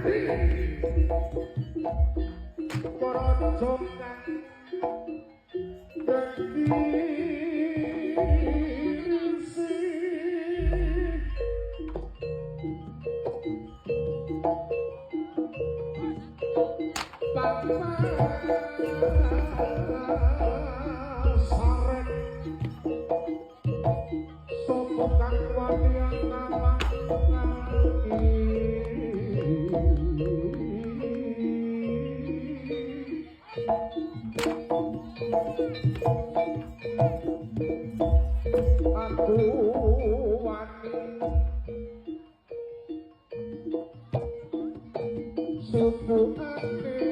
Para kang dadi risi Sarek sapa kang wani aku wani subuhane.